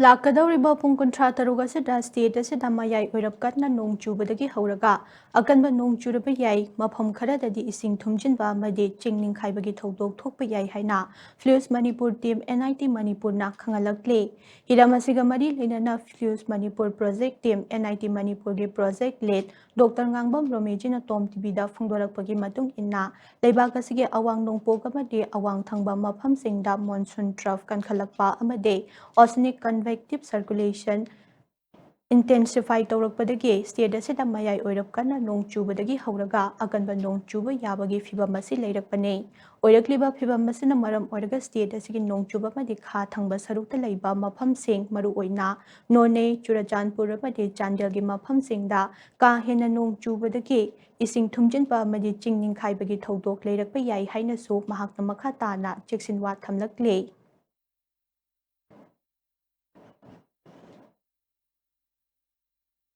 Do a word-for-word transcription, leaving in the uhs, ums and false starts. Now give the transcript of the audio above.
ꯂꯥꯛꯀꯗꯧꯔꯤꯕ ꯄꯨꯡ ꯀꯨꯟꯊ꯭ꯔꯥ ꯇꯔꯨꯛ ꯑꯁꯤꯗ state ꯑꯁꯤꯗ ꯃꯌꯥꯏ ꯑꯣꯏꯔꯞ ꯀꯟꯅ ꯅꯣꯡ ꯆꯨꯕꯗꯒꯤ ꯍꯧꯔꯒ ꯑꯀꯟꯕ ꯅꯣꯡ ꯆꯨꯔꯕ ꯌꯥꯏ꯫ ꯃꯐꯝ ꯈꯔꯗꯗꯤ ꯏꯁꯤꯡ ꯊꯨꯝꯖꯤꯟꯕ ꯑꯃꯗꯤ ꯆꯤꯡ ꯅꯤꯡꯈꯥꯏꯕꯒꯤ ꯊꯧꯗꯣꯛ ꯊꯣꯛꯄ ꯌꯥꯏ ꯍꯥꯏꯅ Flues Manipur team, N I T Manipurꯅ ꯈꯪꯍꯜꯂꯛꯂꯤ꯫ ꯍꯤꯔꯝ ꯑꯁꯤꯒ ꯃꯔꯤ ꯂꯩꯅꯅ Flues Manipur project team, N I T Manipurꯒꯤ project lead Doctor Ngangbam ꯔꯣꯃꯤꯖꯤꯅ Tom TVꯗ ꯐꯣꯡꯗꯣꯔꯛꯄꯒꯤ ꯃꯇꯨꯡ ꯏꯟꯅ, ꯂꯩꯕꯥꯛ ꯑꯁꯤꯒꯤ ꯑꯋꯥꯡ ꯅꯣꯡꯄꯣꯛ ꯑꯃꯗꯤ ꯑꯋꯥꯡ ꯊꯪꯕ ꯃꯐꯝꯁꯤꯡꯗ monsoon trough ꯀꯟꯈꯠꯂꯛꯄ ꯑꯃꯗꯤ oceanic convective circulation intensify ꯇꯧꯔꯛꯄꯗꯒꯤ state ꯑꯁꯤꯗ ꯃꯌꯥꯏ ꯑꯣꯏꯔꯞ ꯀꯟꯅ ꯅꯣꯡ ꯆꯨꯕꯗꯒꯤ ꯍꯧꯔꯒ ꯑꯀꯟꯕ ꯅꯣꯡ ꯆꯨꯕ ꯌꯥꯕꯒꯤ ꯐꯤꯚꯝ ꯑꯁꯤ ꯂꯩꯔꯛꯄꯅꯤ꯫ ꯑꯣꯏꯔꯛꯂꯤꯕ ꯐꯤꯚꯝ ꯑꯁꯤꯅ ꯃꯔꯝ ꯑꯣꯏꯔꯒ state ꯑꯁꯤꯒꯤ ꯅꯣꯡ ꯆꯨꯕ ꯑꯃꯗꯤ ꯈꯥ ꯊꯪꯕ ꯁꯔꯨꯛꯇ ꯂꯩꯕ ꯃꯐꯝꯁꯤꯡ, ꯃꯔꯨꯑꯣꯏꯅ ꯅꯣꯅꯦ, ꯆꯨꯔꯆꯥꯟꯄꯨꯔ ꯑꯃꯗꯤ ꯆꯥꯟꯗꯦꯜꯒꯤ ꯃꯐꯝꯁꯤꯡꯗ ꯀꯥ ꯍꯦꯟꯅ ꯅꯣꯡ ꯆꯨꯕꯗꯒꯤ ꯏꯁꯤꯡ ꯊꯨꯝꯖꯤꯟꯕ ꯑꯃꯗꯤ ꯆꯤꯡ ꯅꯤꯡꯈꯥꯏꯕꯒꯤ ꯊꯧꯗꯣꯛ ꯂꯩꯔꯛꯄ ꯌꯥꯏ ꯍꯥꯏꯅꯁꯨ ꯃꯍꯥꯛꯅ ꯃꯈꯥ ꯇꯥꯅ ꯆꯦꯛꯁꯤꯟꯋꯥ ꯊꯝꯂꯛꯂꯤ꯫